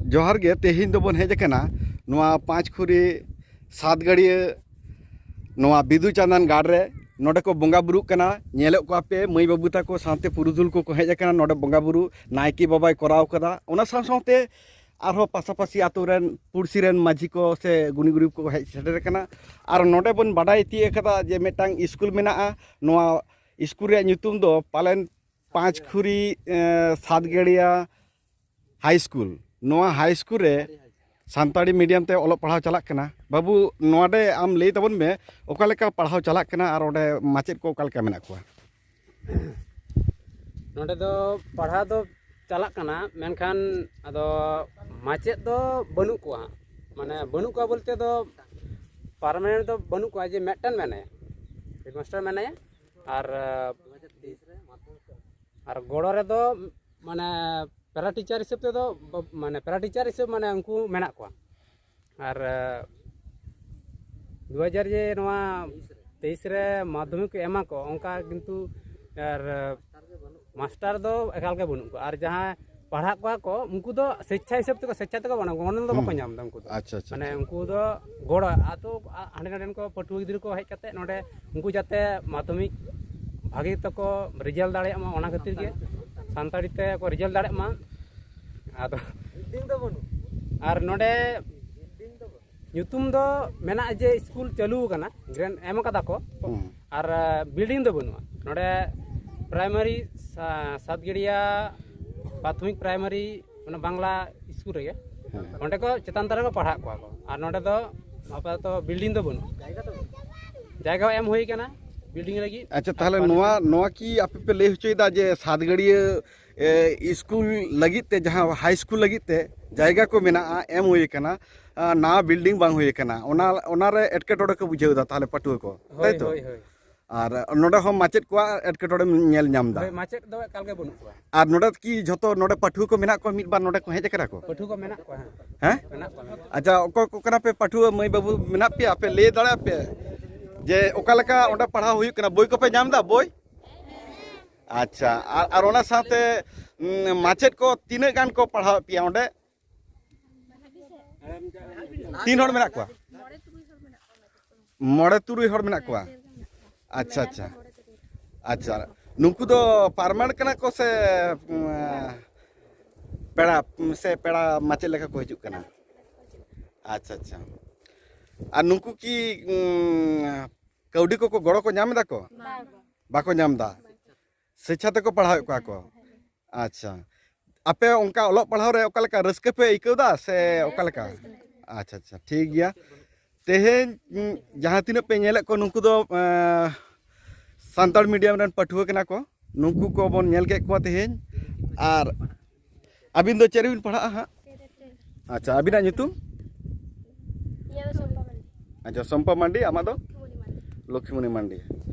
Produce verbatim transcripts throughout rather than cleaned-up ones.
ᱡᱚᱦᱟᱨ ᱜᱮ᱾ ᱛᱮᱦᱮᱧ ᱫᱚᱵᱚᱱ ᱦᱮᱡ ᱟᱠᱟᱱᱟ ᱱᱚᱣᱟ ᱯᱟᱸᱪᱠᱷᱩᱨᱤ ᱥᱟᱛᱜᱟᱹᱲᱭᱟᱹ, ᱱᱚᱣᱟ ᱵᱤᱫᱩ ᱪᱟᱸᱫᱟᱱ ᱜᱟᱲ ᱨᱮ᱾ ᱱᱚᱰᱮ ᱠᱚ ᱵᱚᱸᱜᱟ ᱵᱩᱨᱩᱜ ᱠᱟᱱᱟ, ᱧᱮᱞᱮᱫ ᱠᱚᱣᱟ ᱯᱮ ᱢᱟᱹᱭ ᱵᱟᱹᱵᱩ ᱛᱟᱠᱚ ᱥᱟᱶᱛᱮ ᱯᱩᱨᱩᱫᱷᱩᱞ ᱠᱚᱠᱚ ᱦᱮᱡ ᱟᱠᱟᱱᱟ ᱱᱚᱰᱮ ᱵᱚᱸᱜᱟ ᱵᱩᱨᱩ᱾ ᱱᱟᱭᱠᱮ ᱵᱟᱵᱟᱭ ᱠᱚᱨᱟᱣ ᱠᱟᱫᱟ, ᱚᱱᱟ ᱥᱟᱶ ᱥᱟᱶᱛᱮ ᱟᱨᱦᱚᱸ ᱯᱟᱥᱟᱯᱟᱥᱤ ᱟᱛᱳ ᱨᱮᱱ ᱯᱩᱲᱥᱤ ᱨᱮᱱ ᱢᱟᱹᱡᱷᱤ ᱠᱚ ᱥᱮ ᱜᱩᱱᱤ ᱜᱩᱨᱤᱵ ᱠᱚᱠᱚ ᱦᱮᱡ ᱥᱮᱴᱮᱨ ᱟᱠᱟᱱᱟ᱾ ᱟᱨ ᱱᱚᱰᱮ ᱵᱚᱱ ᱵᱟᱰᱟᱭ ᱛᱤᱭᱳᱜ ᱟᱠᱟᱫᱟ ᱡᱮ ᱢᱤᱫᱴᱟᱝ ᱥᱠᱩᱞ ᱢᱮᱱᱟᱜᱼᱟ᱾ ᱱᱚᱣᱟ ᱥᱠᱩᱞ ᱨᱮᱭᱟᱜ ᱧᱩᱛᱩᱢ ᱫᱚ ᱯᱟᱞᱮᱱ ᱯᱟᱸᱪᱠᱷᱩᱨᱤ, ᱮᱸ, ᱥᱟᱛᱜᱟᱹᱲᱭᱟᱹ ᱦᱟᱭ ᱥᱠᱩᱞ᱾ ᱱᱚᱣᱟ ᱦᱟᱭ ᱥᱠᱩᱞ ᱨᱮ ᱥᱟᱱᱛᱟᱲᱤ ᱢᱤᱰᱤᱭᱟᱢ ᱛᱮ ᱚᱞᱚᱜ ᱯᱟᱲᱦᱟᱣ ᱪᱟᱞᱟᱜ ᱠᱟᱱᱟ᱾ ᱵᱟᱹᱵᱩ, ᱱᱚᱰᱮ ᱟᱢ ᱞᱟᱹᱭ ᱛᱟᱵᱚᱱ ᱢᱮ, ᱚᱠᱟ ᱞᱮᱠᱟ ᱯᱟᱲᱦᱟᱣ ᱪᱟᱞᱟᱜ ᱠᱟᱱᱟ ᱟᱨ ᱚᱸᱰᱮ ᱢᱟᱪᱮᱫ ᱠᱚ ᱚᱠᱟ ᱞᱮᱠᱟ ᱢᱮᱱᱟᱜ ᱠᱚᱣᱟ? ᱱᱚᱰᱮ ᱫᱚ ᱯᱟᱲᱦᱟᱣ ᱫᱚ ᱪᱟᱞᱟᱜ ᱠᱟᱱᱟ, ᱢᱮᱱᱠᱷᱟᱱ ᱟᱫᱚ ᱢᱟᱪᱮᱫ ᱫᱚ ᱵᱟᱹᱱᱩᱜ ᱠᱚᱣᱟ᱾ ᱢᱟᱱᱮ ᱵᱟᱹᱱᱩᱜ ᱠᱚᱣᱟ ᱵᱚᱞᱛᱮ ᱫᱚ ᱯᱟᱨᱢᱟᱱᱮᱱᱴ ᱫᱚ ᱵᱟᱹᱱᱩᱜ ᱠᱚᱣᱟ, ᱡᱮ ᱢᱤᱫᱴᱮᱱ ᱢᱮᱱᱟᱭᱟ, ᱦᱮᱰᱢᱟᱥᱴᱟᱨ ᱢᱮᱱᱟᱭᱟ᱾ ᱟᱨ ᱟᱨ ᱜᱚᱲᱚ ᱨᱮᱫᱚ ᱢᱟᱱᱮ ᱯᱮᱨᱟ ᱴᱤᱪᱟᱨ ᱦᱤᱥᱟᱹᱵ ᱛᱮᱫᱚ ᱵᱟ- ᱢᱟᱱᱮ ᱯᱮᱨᱟ ᱴᱤᱪᱟᱨ ᱦᱤᱥᱟᱹᱵ ᱢᱟᱱᱮ ᱩᱱᱠᱩ ᱢᱮᱱᱟᱜ ᱠᱚᱣᱟ᱾ ᱟᱨ ᱫᱩ ᱦᱟᱡᱟᱨ ᱡᱮ ᱱᱚᱣᱟ ᱛᱮᱭᱤᱥ ᱨᱮ ᱢᱟᱫᱽᱫᱷᱚᱢᱤᱠ ᱠᱚ ᱮᱢᱟ ᱠᱚ, ᱚᱱᱠᱟ ᱠᱤᱱᱛᱩ ᱟᱨ ᱢᱟᱥᱴᱟᱨ ᱫᱚ ᱮᱠᱟᱞ ᱜᱮ ᱵᱟᱹᱱᱩᱜ ᱠᱚᱣᱟ᱾ ᱟᱨ ᱡᱟᱦᱟᱸᱭ ᱯᱟᱲᱦᱟᱜ ᱠᱚᱣᱟ ᱠᱚ, ᱩᱱᱠᱩ ᱫᱚ ᱥᱮᱪᱪᱷᱟ ᱦᱤᱥᱟᱹᱵ ᱛᱮᱠᱚ, ᱥᱮᱪᱪᱷᱟ ᱛᱮᱠᱚ ᱵᱟᱝ, ᱜᱚᱱᱚᱝ ᱫᱚ ᱵᱟᱠᱚ ᱦᱩᱸ᱾ ᱧᱟᱢ ᱮᱫᱟ ᱩᱱᱠᱩ ᱫᱚ᱾ ᱟᱪᱪᱷᱟ, ᱟᱪᱪᱷᱟ, ᱢᱟᱱᱮ ᱟᱪᱪᱷᱟ᱾ ᱩᱱᱠᱩ ᱫᱚ ᱜᱚᱲᱚ, ᱟᱛᱳ ᱦᱟᱸᱰᱮ ᱱᱟᱰᱮᱱ ᱠᱚ ᱯᱟᱹᱴᱷᱩᱣᱟᱹ ᱜᱤᱫᱽᱨᱟᱹ ᱠᱚ ᱦᱮᱡ ᱠᱟᱛᱮ ᱱᱚᱰᱮ ᱩᱱᱠᱩ ᱡᱟᱛᱮ ᱢᱟᱫᱽᱫᱷᱚᱢᱤᱠ ᱵᱷᱟᱜᱮ ᱛᱮᱠᱚ ᱨᱮᱡᱟᱞᱴ ᱫᱟᱲᱮᱭᱟᱜ ᱢᱟ, ᱚᱱᱟ ᱠᱷᱟᱹᱛᱤᱨ ᱜᱮ ᱥᱟᱱᱛᱟᱲᱤ ᱛᱮ ᱠᱚ ᱨᱮᱡᱟᱞᱴ ᱫᱟᱲᱮᱭᱟᱜ ᱢᱟ᱾ ᱟᱫᱚ ᱟᱨ ᱱᱚᱰᱮ ᱧᱩᱛᱩᱢ ᱫᱚ ᱢᱮᱱᱟᱜᱼᱟ ᱡᱮ ᱥᱠᱩᱞ ᱪᱟᱹᱞᱩ ᱟᱠᱟᱱᱟ, ᱜᱨᱮᱱ ᱮᱢ ᱠᱟᱫᱟ ᱠᱚ, ᱦᱩᱸ᱾ ᱟᱨ ᱵᱤᱞᱰᱤᱝ ᱫᱚ ᱵᱟᱹᱱᱩᱜᱼᱟ᱾ ᱱᱚᱰᱮ ᱯᱨᱟᱭᱢᱟᱨᱤ ᱥᱟ- ᱥᱟᱛᱜᱟᱹᱲᱭᱟ ᱯᱨᱟᱛᱷᱚᱢᱤᱠ ᱯᱨᱟᱭᱢᱟᱨᱤ, ᱚᱱᱟ ᱵᱟᱝᱞᱟ ᱥᱠᱩᱞ ᱨᱮᱜᱮ, ᱦᱮᱸ᱾ ᱚᱸᱰᱮ ᱠᱚ ᱪᱮᱛᱟᱱ ᱛᱟᱨᱟ ᱠᱚ ᱯᱟᱲᱦᱟᱜ ᱠᱚᱣᱟ ᱠᱚ᱾ ᱟᱨ ᱱᱚᱰᱮ ᱫᱚ ᱟᱯᱟᱛᱚᱛᱚ ᱵᱤᱞᱰᱤᱝ ᱫᱚ ᱵᱟᱹᱱᱩᱜᱼᱟ᱾ ᱡᱟᱭᱜᱟ ᱦᱚᱸ ᱮᱢ ᱦᱩᱭ ᱠᱟᱱᱟ ᱵᱤᱞᱰᱤᱝ ᱞᱟᱹᱜᱤᱫ᱾ ᱟᱪᱪᱷᱟ, ᱟᱨ ᱛᱟᱦᱚᱞᱮ ᱯᱟᱨᱢᱤᱥᱚᱱ ᱱᱚᱣᱟ ᱱᱚᱣᱟ ᱠᱤ ᱟᱯᱮ ᱯᱮ ᱞᱟᱹᱭ ᱦᱚᱪᱚᱭᱮᱫᱟ ᱡᱮ ᱥᱟᱛᱜᱟᱹᱲᱭᱟᱹ ᱮ, ᱥᱠᱩᱞ ᱞᱟᱹᱜᱤᱫ ᱛᱮ, ᱡᱟᱦᱟᱸ ᱦᱟᱭ ᱥᱠᱩᱞ ᱞᱟᱹᱜᱤᱫ ᱛᱮ ᱡᱟᱭᱜᱟ ᱠᱚ ᱢᱮᱱᱟᱜᱼᱟ, ᱮᱢ ᱦᱩᱭ ᱟᱠᱟᱱᱟ, ᱟ, ᱱᱟᱣᱟ ᱵᱤᱞᱰᱤᱝ ᱵᱟᱝ ᱦᱩᱭ ᱟᱠᱟᱱᱟ, ᱚᱱᱟ ᱚᱱᱟᱨᱮ ᱮᱴᱠᱮᱴᱚᱬᱮ ᱠᱚ ᱵᱩᱡᱷᱟᱹᱣ ᱮᱫᱟ ᱛᱟᱦᱚᱞᱮ ᱯᱟᱹᱴᱷᱩᱣᱟᱹ ᱠᱚ, ᱦᱳᱭ, ᱛᱟᱭ ᱛᱚ? ᱦᱳᱭ, ᱦᱳᱭ᱾ ᱟᱨ ᱱᱚᱰᱮ ᱦᱚᱸ ᱢᱟᱪᱮᱫ ᱠᱚᱣᱟᱜ ᱮᱴᱠᱮᱴᱚᱬᱮᱢ ᱧᱮᱞ ᱧᱟᱢ ᱮᱫᱟ? ᱦᱳᱭ, ᱢᱟᱪᱮᱫ ᱫᱚ ᱮᱠᱟᱞ ᱜᱮ ᱵᱟᱹᱱᱩᱜ ᱠᱚᱣᱟ᱾ ᱟᱨ ᱱᱚᱰᱮ ᱠᱤ ᱡᱷᱚᱛᱚ ᱱᱚᱰᱮ ᱯᱟᱹᱴᱷᱩᱣᱟᱹ ᱠᱚ ᱢᱮᱱᱟᱜ ᱠᱚᱣᱟ, ᱢᱤᱫ ᱵᱟᱨ ᱱᱚᱰᱮ ᱠᱚ ᱦᱮᱡ ᱟᱠᱟᱱᱟ ᱠᱚ? ᱯᱟᱹᱴᱷᱩᱣᱟᱹ ᱠᱚ ᱢᱮᱱᱟᱜ ᱠᱚᱣᱟ, ᱦᱮᱸ᱾ ᱦᱮᱸ? ᱢᱮᱱᱟᱜ ᱠᱚᱣᱟ, ᱢᱮᱱᱟᱜ ᱠᱚᱣᱟ᱾ ᱟᱪᱪᱷᱟ, ᱚᱠᱚᱭ ᱠᱚ ᱠᱟᱱᱟ ᱯᱮ ᱯᱟᱹᱴᱷᱩᱣᱟᱹ ᱢᱟᱹᱭ ᱵᱟᱹᱵᱩ ᱢᱮᱱᱟᱜ ᱯᱮᱭᱟ? ᱟᱯᱮ ᱞᱟᱹᱭ ᱫᱟᱲᱮᱭᱟᱜ ᱯᱮ ᱡᱮ ᱚᱠᱟ ᱞᱮᱠᱟ ᱚᱸᱰᱮ ᱯᱟᱲᱦᱟᱣ ᱦᱩᱭᱩᱜ ᱠᱟᱱᱟ, ᱵᱳᱭ ᱠᱚᱯᱮ ᱧᱟᱢ ᱮᱫᱟ, ᱵᱳᱭ? ᱟᱪᱪᱷᱟ, ᱟᱨ, ᱟᱨ ᱚᱱᱟ ᱥᱟᱶᱛᱮ, ᱩᱸ, ᱢᱟᱪᱮᱫ ᱠᱚ ᱛᱤᱱᱟᱹᱜ ᱜᱟᱱ ᱠᱚ ᱯᱟᱲᱦᱟᱣᱮᱫ ᱯᱮᱭᱟ ᱚᱸᱰᱮ? ᱛᱤᱱ ᱦᱚᱲ ᱢᱮᱱᱟᱜ ᱠᱚᱣᱟ? ᱢᱚᱬᱮ ᱛᱩᱨᱩᱭ ᱦᱚᱲ ᱢᱮᱱᱟᱜ ᱠᱚᱣᱟ᱾ ᱟᱪᱪᱷᱟ, ᱟᱪᱪᱷᱟ᱾ ᱟᱪᱪᱷᱟ, ᱱᱩᱠᱩ ᱫᱚ ᱯᱟᱨᱢᱟᱱᱮᱱᱴ ᱠᱟᱱᱟ ᱠᱚ ᱥᱮ, ᱩᱸ, ᱯᱮᱲᱟ, ᱥᱮ ᱯᱮᱲᱟ ᱢᱟᱪᱮᱫ ᱞᱮᱠᱟ ᱠᱚ ᱦᱤᱡᱩᱜ ᱠᱟᱱᱟ? ᱟᱪᱪᱷᱟ, ᱟᱪᱪᱷᱟ᱾ ᱟᱨ ᱱᱩᱠᱩ ᱠᱤ, ᱩᱸ, ᱠᱟᱹᱣᱰᱤ ᱠᱚᱠᱚ, ᱜᱚᱲᱚ ᱠᱚ ᱧᱟᱢ ᱮᱫᱟ ᱠᱚ? ᱵᱟᱝ᱾ ᱵᱟᱠᱚ ᱧᱟᱢ ᱮᱫᱟ? ᱥᱮᱪᱪᱷᱟ ᱛᱮᱠᱚ ᱯᱟᱲᱦᱟᱣᱮᱫ ᱠᱚᱣᱟ ᱠᱚ? ᱟᱪᱪᱷᱟ᱾ ᱟᱯᱮ ᱚᱱᱠᱟ ᱚᱞᱚᱜ ᱯᱟᱲᱦᱟᱣ ᱨᱮ ᱚᱠᱟ ᱞᱮᱠᱟ ᱨᱟᱹᱥᱠᱟᱹ ᱯᱮ ᱟᱹᱭᱠᱟᱹᱣ ᱮᱫᱟ ᱥᱮ ᱚᱠᱟ ᱞᱮᱠᱟ? ᱟᱪᱪᱷᱟ, ᱟᱪᱪᱷᱟ, ᱴᱷᱤᱠ ᱜᱮᱭᱟ᱾ ᱛᱮᱦᱮᱧ, ᱩᱸ, ᱡᱟᱦᱟᱸ ᱛᱤᱱᱟᱹᱜ ᱯᱮ ᱧᱮᱞᱮᱫ ᱠᱚ, ᱱᱩᱠᱩ ᱫᱚ, ᱮᱸ, ᱥᱟᱱᱛᱟᱲ ᱢᱤᱰᱤᱭᱟᱢ ᱨᱮᱱ ᱯᱟᱹᱴᱷᱩᱣᱟᱹ ᱠᱟᱱᱟ ᱠᱚ᱾ ᱱᱩᱠᱩ ᱠᱚᱵᱚᱱ ᱧᱮᱞ ᱠᱮᱫ ᱠᱚᱣᱟ ᱛᱮᱦᱮᱧ᱾ ᱟᱨ ᱟᱹᱵᱤᱱ ᱫᱚ ᱪᱮᱫ ᱨᱮᱵᱤᱱ ᱯᱟᱲᱦᱟᱜᱼᱟ ᱦᱟᱸᱜ? ᱟᱪᱪᱷᱟ, ᱟᱹᱵᱤᱱᱟᱜ ᱧᱩᱛᱩᱢ? ᱤᱧᱟᱹᱜ ᱫᱚ ᱥᱚᱢᱯᱟ ᱢᱟᱱᱰᱤ᱾ ᱟᱪᱪᱷᱟ, ᱥᱚᱢᱯᱟ ᱢᱟᱱᱰᱤ, ᱟᱢᱟᱜ ᱫᱚ? ᱞᱚᱠᱠᱷᱤᱢᱚᱱᱤ ᱢᱟᱱᱰᱤ᱾ ᱞᱚᱠᱠᱷᱤᱢᱚᱱᱤ ᱢᱟᱱᱰᱤ᱾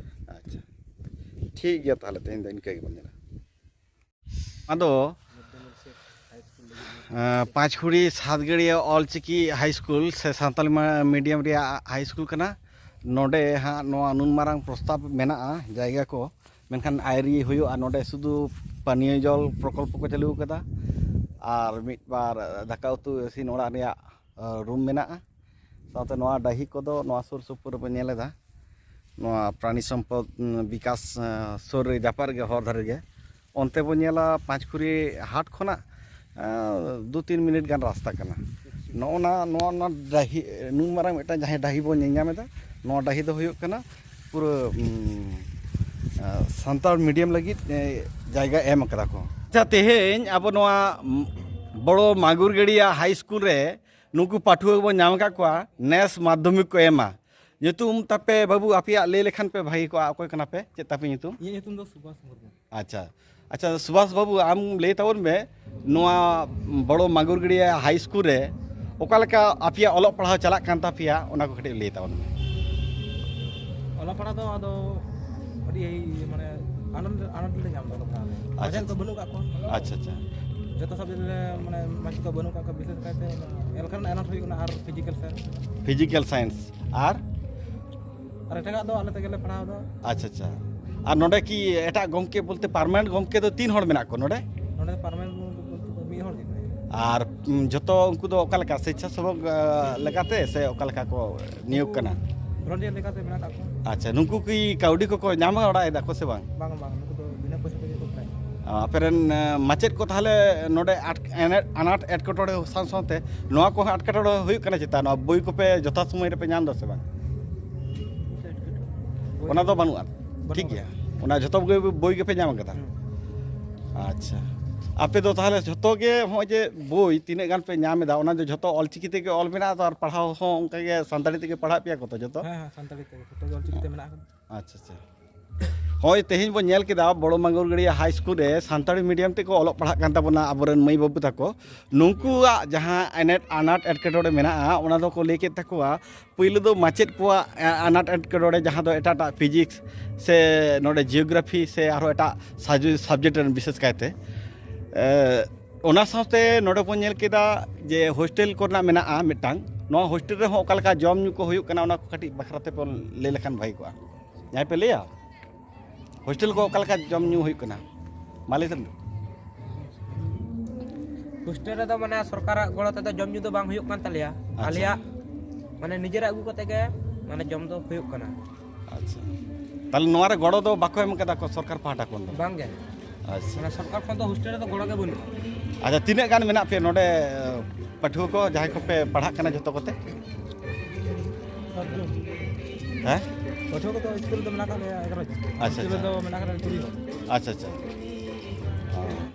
ᱟᱪᱪᱷᱟ, ᱴᱷᱤᱠ ᱜᱮᱭᱟ, ᱛᱟᱦᱚᱞᱮ ᱛᱮᱦᱮᱧ ᱫᱚ ᱤᱱᱠᱟᱹ ᱜᱮᱵᱚᱱ ᱧᱮᱞᱟ᱾ ᱟᱫᱚ, ᱟᱸ, ᱯᱟᱸᱪᱠᱩᱲᱤ ᱥᱟᱛᱜᱟᱹᱲᱤᱭᱟᱹ ᱚᱞᱪᱤᱠᱤ ᱦᱟᱭ ᱥᱠᱩᱞ ᱥᱮ ᱥᱟᱱᱛᱟᱞᱤ ᱢᱟ-, ᱢᱤᱰᱤᱭᱟᱢ ᱨᱮᱭᱟᱜ ᱦᱟᱭ ᱥᱠᱩᱞ ᱠᱟᱱᱟ᱾ ᱱᱚᱰᱮ ᱦᱟᱸᱜ ᱱᱚᱣᱟ ᱱᱩᱱ ᱢᱟᱨᱟᱝ ᱯᱨᱚᱥᱛᱟᱵ ᱢᱮᱱᱟᱜᱼᱟ, ᱡᱟᱭᱜᱟ ᱠᱚ, ᱢᱮᱱᱠᱷᱟᱱ ᱟᱹᱣᱨᱤ ᱦᱩᱭᱩᱜᱼᱟ᱾ ᱱᱚᱰᱮ ᱥᱩᱫᱷᱩ ᱯᱟᱱᱤᱭᱚ ᱡᱚᱞ ᱯᱨᱚᱠᱚᱞᱯᱚ ᱠᱚ ᱪᱟᱹᱞᱩ ᱟᱠᱟᱫᱟ ᱟᱨ ᱢᱤᱫ ᱵᱟᱨ ᱫᱟᱠᱟ ᱩᱛᱩ ᱤᱥᱤᱱ ᱚᱲᱟᱜ ᱨᱮᱭᱟᱜ, ᱟᱸ, ᱨᱩᱢ ᱢᱮᱱᱟᱜᱼᱟ᱾ ᱥᱟᱶᱛᱮ ᱱᱚᱣᱟ ᱰᱟᱹᱦᱤ ᱠᱚᱫᱚ ᱱᱚᱣᱟ ᱥᱩᱨ ᱥᱩᱯᱩᱨ ᱨᱮᱵᱚᱱ ᱧᱮᱞ ᱮᱫᱟ᱾ ᱱᱚᱣᱟ ᱯᱨᱟᱱᱤ ᱥᱚᱢᱯᱚᱫ, ᱩᱸ, ᱵᱤᱠᱟᱥ, ᱟᱸ, ᱥᱩᱨ ᱨᱮ, ᱡᱟᱯᱟᱜ ᱨᱮᱜᱮ ᱦᱚᱨ ᱫᱷᱟᱨᱮ ᱜᱮ᱾ ᱚᱱᱛᱮ ᱵᱚᱱ ᱧᱮᱞᱟ ᱯᱟᱸᱪᱠᱩᱲᱤ ᱦᱟᱴ ᱠᱷᱚᱱᱟᱜ, ᱟᱸ, ᱫᱩ ᱛᱤᱱ ᱢᱤᱱᱤᱴ ᱜᱟᱱ ᱨᱟᱥᱛᱟ ᱠᱟᱱᱟ᱾ ᱱᱚᱜᱼᱚ ᱱᱟ, ᱱᱚᱣᱟ, ᱱᱚᱣᱟ ᱰᱟᱹᱦᱤ, ᱱᱩᱱ ᱢᱟᱨᱟᱝ ᱢᱤᱫᱴᱟᱝ ᱡᱟᱦᱟᱸ ᱰᱟᱹᱦᱤ ᱵᱚᱱ ᱧᱮᱞ ᱧᱟᱢ ᱮᱫᱟ, ᱱᱚᱣᱟ ᱰᱟᱹᱦᱤ ᱫᱚ ᱦᱩᱭᱩᱜ ᱠᱟᱱᱟ ᱯᱩᱨᱟᱹ, ᱩᱸ, ᱟᱸ, ᱥᱟᱱᱛᱟᱲ ᱢᱤᱰᱤᱭᱟᱢ ᱞᱟᱹᱜᱤᱫ, ᱮ, ᱡᱟᱭᱜᱟ ᱮᱢ ᱟᱠᱟᱫᱟ ᱠᱚ᱾ ᱟᱪᱪᱷᱟ, ᱛᱮᱦᱮᱧ ᱟᱵᱚ ᱱᱚᱣᱟ, ᱩᱸ, ᱵᱚᱲᱚ ᱢᱟᱜᱩᱨ ᱜᱟᱹᱲᱤᱭᱟ ᱦᱟᱭ ᱥᱠᱩᱞ ᱨᱮ ᱱᱩᱠᱩ ᱯᱟᱹᱴᱷᱩᱣᱟᱹ ᱵᱚᱱ ᱧᱟᱢ ᱟᱠᱟᱫ ᱠᱚᱣᱟ, ᱱᱮᱥ ᱢᱟᱫᱽᱫᱷᱚᱢᱤᱠ ᱠᱚ ᱮᱢᱟ᱾ ᱧᱩᱛᱩᱢ ᱛᱟᱯᱮ ᱵᱟᱹᱵᱩ, ᱟᱯᱮᱭᱟᱜ ᱞᱟᱹᱭ ᱞᱮᱠᱷᱟᱱ ᱯᱮ ᱵᱷᱟᱹᱜᱤ ᱠᱚᱜᱼᱟ, ᱚᱠᱚᱭ ᱠᱟᱱᱟ ᱯᱮ, ᱪᱮᱫ ᱛᱟᱯᱮ ᱧᱩᱛᱩᱢ? ᱤᱧᱟᱹᱜ ᱧᱩᱛᱩᱢ ᱫᱚ ᱥᱩᱵᱷᱟᱥ ᱢᱩᱨᱢᱩ᱾ ᱟᱪᱪᱷᱟ, ᱟᱪᱪᱷᱟ, ᱥᱩᱵᱷᱟᱥ ᱵᱟᱹᱵᱩ, ᱟᱢ ᱞᱟᱹᱭ ᱛᱟᱵᱚᱱ ᱢᱮ, ᱱᱚᱣᱟ ᱵᱚᱲᱚ ᱢᱟᱜᱩᱨ ᱜᱟᱹᱲᱤᱭᱟ ᱦᱟᱭ ᱥᱠᱩᱞ ᱨᱮ ᱚᱠᱟ ᱞᱮᱠᱟ ᱟᱯᱮᱭᱟᱜ ᱚᱞᱚᱜ ᱯᱟᱲᱦᱟᱣ ᱪᱟᱞᱟᱜ ᱠᱟᱱ ᱛᱟᱯᱮᱭᱟ, ᱚᱱᱟ ᱠᱚ ᱠᱟᱹᱴᱤᱡ ᱞᱟᱹᱭ ᱛᱟᱵᱚᱱ ᱢᱮ᱾ ᱚᱞᱚᱜ ᱯᱟᱲᱦᱟᱜ ᱫᱚ ᱟᱫᱚ ᱟᱹᱰᱤ, ᱢᱟᱱᱮ, ᱟᱱᱚᱱᱫ, ᱟᱱᱚᱱᱫ ᱞᱮ ᱧᱟᱢ ᱮᱫᱟ ᱚᱞᱚᱜ ᱯᱟᱲᱦᱟᱜ ᱨᱮ᱾ ᱟᱪᱪᱷᱟ᱾ ᱢᱟᱪᱮᱫ ᱠᱚ ᱵᱟᱹᱱᱩᱜ ᱠᱟᱜ ᱠᱚᱣᱟ᱾ ᱟᱪᱪᱷᱟ, ᱟᱪᱪᱷᱟ᱾ ᱡᱚᱛᱚ subject ᱨᱮ, ᱢᱟᱱᱮ, ᱢᱟᱪᱮᱫ ᱠᱚ ᱵᱟᱹᱱᱩᱜ ᱠᱟᱜ ᱠᱚᱣᱟ, ᱵᱤᱥᱮᱥ ᱠᱟᱭᱛᱮ ᱮᱞᱠᱷᱟ ᱨᱮᱱᱟᱜ ᱟᱱᱟᱴ ᱦᱩᱭᱩᱜ ᱠᱟᱱᱟ ᱟᱨ ᱯᱷᱤᱡᱤᱠᱮᱞ ᱥᱟᱭᱮᱱᱥ᱾ ᱯᱷᱤᱡᱤᱠᱮᱞ ᱥᱟᱭᱮᱱᱥ ᱟᱨ? ᱟᱨ ᱮᱴᱟᱜᱟᱜ ᱫᱚ ᱟᱞᱮ ᱛᱮᱜᱮ ᱞᱮ ᱯᱟᱲᱦᱟᱣ ᱮᱫᱟ᱾ ᱟᱪᱪᱷᱟ, ᱟᱪᱪᱷᱟ᱾ ᱟᱨ ᱱᱚᱰᱮ ᱠᱤ ᱮᱴᱟᱜ ᱜᱚᱢᱠᱮ ᱵᱚᱞᱛᱮ ᱯᱟᱨᱢᱟᱱᱮᱱᱴ ᱜᱚᱢᱠᱮ ᱫᱚ ᱛᱤᱱ ᱦᱚᱲ ᱢᱮᱱᱟᱜ ᱠᱚᱣᱟ ᱱᱚᱰᱮ? ᱱᱚᱰᱮ ᱯᱟᱨᱢᱟᱱᱮᱱᱴ ᱜᱚᱢᱠᱮ ᱵᱚᱞᱛᱮ ᱫᱚ ᱢᱤᱫ ᱦᱚᱲ ᱜᱮ ᱢᱮᱱᱟᱭᱟ᱾ ᱟᱨ ᱡᱚᱛᱚ ᱩᱱᱠᱩ ᱫᱚ ᱚᱠᱟ ᱞᱮᱠᱟ ᱥᱮᱪᱪᱷᱟᱥᱮᱵᱚᱠ ᱞᱮᱠᱟᱛᱮ ᱥᱮ ᱚᱠᱟ ᱞᱮᱠᱟ ᱠᱚ ᱱᱤᱭᱳᱜᱽ ᱠᱟᱱᱟ? ᱵᱷᱚᱞᱚᱱᱴᱤᱭᱟᱨ ᱞᱮᱠᱟᱛᱮ ᱢᱮᱱᱟᱜ ᱟᱠᱟᱫ ᱠᱚᱣᱟ᱾ ᱟᱪᱪᱷᱟ, ᱱᱩᱠᱩ ᱠᱤ ᱠᱟᱹᱣᱰᱤ ᱠᱚᱠᱚ ᱧᱟᱢ ᱵᱟᱲᱟᱭ ᱫᱟᱠᱚ ᱥᱮ ᱵᱟᱝ? ᱵᱟᱝ ᱵᱟᱝ, ᱱᱩᱠᱩ ᱫᱚ ᱵᱤᱱᱟᱹ ᱯᱚᱭᱥᱟ ᱛᱮᱜᱮ ᱠᱚ ᱯᱟᱲᱦᱟᱜᱼᱟ᱾ ᱟᱯᱮᱨᱮᱱ ᱢᱟᱪᱮᱫ ᱠᱚ ᱛᱟᱦᱚᱞᱮ ᱱᱚᱰᱮ ᱟᱱᱟᱴ ᱮᱴᱠᱮᱴᱚᱬᱮ ᱥᱟᱶ ᱥᱟᱶᱛᱮ ᱱᱚᱣᱟ ᱠᱚᱦᱚᱸ ᱮᱴᱠᱮᱴᱚᱬᱮ ᱦᱩᱭᱩᱜ ᱠᱟᱱᱟ ᱪᱮᱛᱟ? ᱱᱚᱣᱟ ᱵᱳᱭ ᱠᱚᱯᱮ ᱡᱚᱛᱷᱟᱛ ᱥᱚᱢᱚᱭ ᱨᱮᱯᱮ ᱧᱟᱢ ᱮᱫᱟ ᱥᱮ ᱵᱟᱝ? ᱚᱱᱟ ᱫᱚ ᱵᱟᱹᱱᱩᱜᱼᱟ᱾ ᱴᱷᱤᱠ ᱜᱮᱭᱟ, ᱚᱱᱟ ᱡᱷᱚᱛᱚ ᱵᱳᱭ ᱜᱮᱯᱮ ᱧᱟᱢ ᱠᱟᱫᱟ᱾ ᱟᱪᱪᱷᱟ, ᱟᱯᱮ ᱫᱚ ᱛᱟᱦᱚᱞᱮ ᱡᱷᱚᱛᱚ ᱜᱮ ᱱᱚᱜᱼᱚᱭ ᱡᱮ ᱵᱳᱭ ᱛᱤᱱᱟᱹᱜ ᱜᱟᱱ ᱯᱮ ᱧᱟᱢ ᱮᱫᱟ, ᱚᱱᱟ ᱫᱚ ᱡᱷᱚᱛᱚ ᱚᱞᱪᱤᱠᱤ ᱛᱮᱜᱮ ᱚᱞ ᱢᱮᱱᱟᱜᱼᱟ ᱛᱚ? ᱟᱨ ᱯᱟᱲᱦᱟᱣ ᱦᱚᱸ ᱚᱱᱠᱟ ᱜᱮ ᱥᱟᱱᱛᱟᱲᱤ ᱛᱮᱜᱮ ᱯᱟᱲᱦᱟᱜ ᱯᱮᱭᱟ ᱠᱚ ᱛᱚ ᱡᱷᱚᱛᱚ? ᱦᱮᱸ ᱦᱮᱸ, ᱥᱟᱱᱛᱟᱲᱤ ᱛᱮᱜᱮ ᱡᱷᱚᱛᱚ ᱜᱮ ᱚᱞᱪᱤᱠᱤ ᱛᱮ ᱢᱮᱱᱟᱜ ᱟᱠᱟᱫᱟ᱾ ᱟᱪᱪᱷᱟ ᱟᱪᱪᱷᱟ᱾ ᱦᱳᱭ, ᱛᱮᱦᱮᱧ ᱵᱚᱱ ᱧᱮᱞ ᱠᱮᱫᱟ ᱵᱚᱲᱚ ᱢᱟᱝᱜᱩᱨ ᱜᱟᱹᱲᱤᱭᱟ ᱦᱟᱭ ᱥᱠᱩᱞ ᱨᱮ ᱥᱟᱱᱛᱟᱲᱤ ᱢᱤᱰᱤᱭᱟᱢ ᱛᱮᱠᱚ ᱚᱞᱚᱜ ᱯᱟᱲᱦᱟᱜ ᱠᱟᱱ ᱛᱟᱵᱚᱱᱟ ᱟᱵᱚᱨᱮᱱ ᱢᱟᱹᱭ ᱵᱟᱹᱵᱩ ᱛᱟᱠᱚ᱾ ᱱᱩᱠᱩᱣᱟᱜ ᱡᱟᱦᱟᱸ ᱮᱱᱮᱴ ᱟᱱᱟᱴ ᱮᱴᱠᱮᱴᱚᱬᱮ ᱢᱮᱱᱟᱜᱼᱟ, ᱚᱱᱟ ᱫᱚᱠᱚ ᱞᱟᱹᱭ ᱠᱮᱫ ᱛᱟᱠᱚᱣᱟ᱾ ᱯᱳᱭᱞᱳ ᱫᱚ ᱢᱟᱪᱮᱫ ᱠᱚᱣᱟᱜ ᱟᱱᱟᱴ ᱮᱴᱠᱮᱴᱚᱬᱮ, ᱡᱟᱦᱟᱸ ᱫᱚ ᱮᱴᱟᱜ ᱮᱴᱟᱜ ᱯᱷᱤᱡᱤᱠᱥ ᱥᱮ ᱱᱚᱰᱮ ᱡᱤᱭᱳᱜᱨᱟᱯᱷᱤ ᱥᱮ ᱟᱨᱦᱚᱸ ᱮᱴᱟᱜ ᱥᱟᱵᱡᱮᱠᱴ ᱨᱮᱱ ᱵᱤᱥᱮᱥ ᱠᱟᱭᱛᱮ᱾ ᱮ, ᱚᱱᱟ ᱥᱟᱶᱛᱮ ᱱᱚᱰᱮ ᱵᱚᱱ ᱧᱮᱞ ᱠᱮᱫᱟ ᱡᱮ ᱦᱳᱥᱴᱮᱞ ᱠᱚᱨᱮᱱᱟᱜ ᱢᱮᱱᱟᱜᱼᱟ ᱢᱤᱫᱴᱟᱝ, ᱱᱚᱣᱟ ᱦᱳᱥᱴᱮᱞ ᱨᱮᱦᱚᱸ ᱚᱠᱟ ᱞᱮᱠᱟ ᱡᱚᱢ ᱧᱩ ᱠᱚ ᱦᱩᱭᱩᱜ ᱠᱟᱱᱟ, ᱚᱱᱟ ᱠᱚ ᱠᱟᱹᱴᱤᱡ ᱵᱟᱠᱷᱨᱟ ᱛᱮ ᱵᱚᱱ ᱞᱟᱹᱭ ᱞᱮᱠᱷᱟᱱ ᱵᱷᱟᱹᱜᱤ ᱠᱚᱜᱼᱟ᱾ ᱡᱟᱦᱟᱸᱭ ᱯᱮ ᱞᱟᱹᱭᱟ, ᱦᱳᱥᱴᱮᱞ ᱠᱚ ᱚᱠᱟ ᱞᱮᱠᱟ ᱡᱚᱢ ᱧᱩ ᱦᱩᱭᱩᱜ ᱠᱟᱱᱟ? ᱢᱟ ᱞᱟᱹᱭ ᱛᱟᱵᱚᱱ ᱯᱮ᱾ ᱦᱳᱥᱴᱮᱞ ᱨᱮᱫᱚ ᱢᱟᱱᱮ ᱥᱚᱨᱠᱟᱨᱟᱜ ᱜᱚᱲᱚ ᱛᱮᱫᱚ ᱡᱚᱢ ᱧᱩ ᱫᱚ ᱵᱟᱝ ᱦᱩᱭᱩᱜ ᱠᱟᱱ ᱛᱟᱞᱮᱭᱟ᱾ ᱟᱪᱪᱷᱟ᱾ ᱟᱞᱮᱭᱟᱜ ᱢᱟᱱᱮ ᱱᱤᱡᱮᱨᱟᱜ ᱟᱹᱜᱩ ᱠᱟᱛᱮ ᱜᱮ ᱢᱟᱱᱮ ᱡᱚᱢ ᱫᱚ ᱦᱩᱭᱩᱜ ᱠᱟᱱᱟ᱾ ᱟᱪᱪᱷᱟ, ᱛᱟᱦᱚᱞᱮ ᱱᱚᱣᱟ ᱨᱮ ᱜᱚᱲᱚ ᱫᱚ ᱵᱟᱠᱚ ᱮᱢ ᱠᱟᱫᱟ ᱠᱚ ᱥᱚᱨᱠᱟᱨ ᱯᱟᱦᱴᱟ ᱠᱷᱚᱱ ᱫᱚ? ᱵᱟᱝ ᱜᱮ, ᱟᱪᱪᱷᱟ᱾ ᱢᱟᱱᱮ ᱥᱚᱨᱠᱟᱨ ᱠᱷᱚᱱ ᱫᱚ ᱦᱳᱥᱴᱮᱞ ᱨᱮᱫᱚ ᱜᱚᱲᱚ ᱜᱮ ᱵᱟᱹᱱᱩᱜᱼᱟ᱾ ᱟᱪᱪᱷᱟ, ᱛᱤᱱᱟᱹᱜ ᱜᱟᱱ ᱢᱮᱱᱟᱜ ᱯᱮᱭᱟ ᱱᱚᱰᱮ ᱯᱟᱹᱴᱷᱩᱣᱟᱹ ᱠᱚ, ᱡᱟᱦᱟᱸᱭ ᱠᱚᱯᱮ ᱯᱟᱲᱦᱟᱜ ᱠᱟᱱᱟ ᱡᱷᱚᱛᱚ ᱠᱚᱛᱮ? ᱦᱮᱸ? ᱯᱟᱹᱴᱷᱩᱣᱟᱹ ᱠᱚᱫᱚ ᱥᱠᱩᱞ ᱨᱮᱫᱚ ᱢᱮᱱᱟᱜ ᱟᱠᱟᱫ ᱞᱮᱭᱟ ᱮᱜᱟᱨᱚ ᱡᱚᱱ᱾ ᱟᱪᱪᱷᱟ, ᱦᱳᱥᱴᱮᱞ ᱟᱪᱪᱷᱟ᱾ ᱨᱮᱫᱚ ᱢᱮᱱᱟᱜ ᱟᱠᱟᱫ ᱞᱮᱭᱟ ᱠᱩᱲᱤ ᱦᱚᱲ᱾ ᱟᱪᱪᱷᱟ ᱟᱪᱪᱷᱟ᱾ ᱦᱮᱸ᱾